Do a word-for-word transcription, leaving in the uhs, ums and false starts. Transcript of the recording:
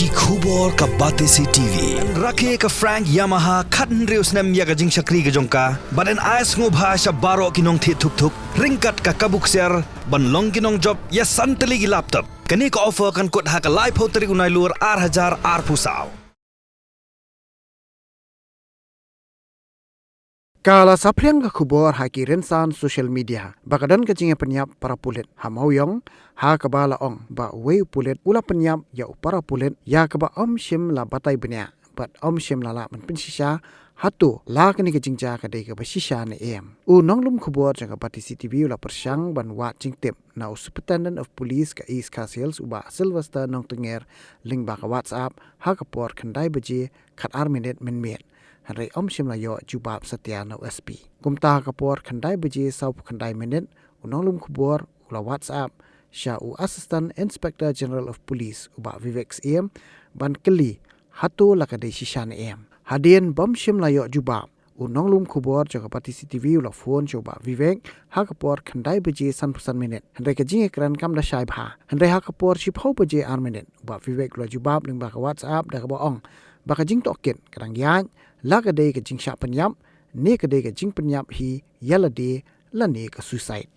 Ki khubor ka Batesi T V. Rakhe ka Frank Yamaha khathynriew snem ïa ka jingshakri ka jong ka, bad yn ai sngewbha sha baroh ki nongthied thuk thuk ryngkat ka kabu ksiar ban long ki nongjop ïa san tylli ki laptop. Kane ka offer kan kut ha ka laiphew tarik u Nailur ar hajar arphew saw. Ka la saphriang ka khubor ha ki rynsan social media ba ka don ka jingïapynïap para pulit ha Mawïong, ha kaba la ong ba uwei u pulit u la pynïap ïa u para pulit ïa kaba ym shym la batai bniah bad ym shym la lah ban pynshisha hato la kane ka jingjia ka dei kaba shisha ne em. U nonglum khubor jong ka Batesi T V u la pyrshang ban wad jingtip na u Superintendent of Police ka East Khasi Hills, u Bah Sylvester Nongtyngngehr, lyngba ka WhatsApp ha ka por khyndai baje khatar minit mynmiet, hynrei ym shym la ïoh jubab satia na u S P. Kumta ha ka por khyndai baje sawphew khyndai minit, u nonglum khubor u la WhatsApp sha u Assistant Inspector General of Police, u Bah Vivek Syiem, ban kylli hato la ka dei shisha ne em. Hadien bym shym la ïoh jubab, u nonglum khubor jong ka Batesi T V u la phone sha u Bah Vivek ha ka por khyndai baje sanphew san minit, hynrei ka jingïakren kam da shai bha. Hynrei ha ka por shiphew baje ar minit, u Bah Vivek u la jubab lyngba ka WhatsApp da kaba ong ba ka jingtohkit ka dang ïaid, la ka dei ka jingshah pynïap ne ka dei ka jingpynïap hi ïa lade lane ka suicide.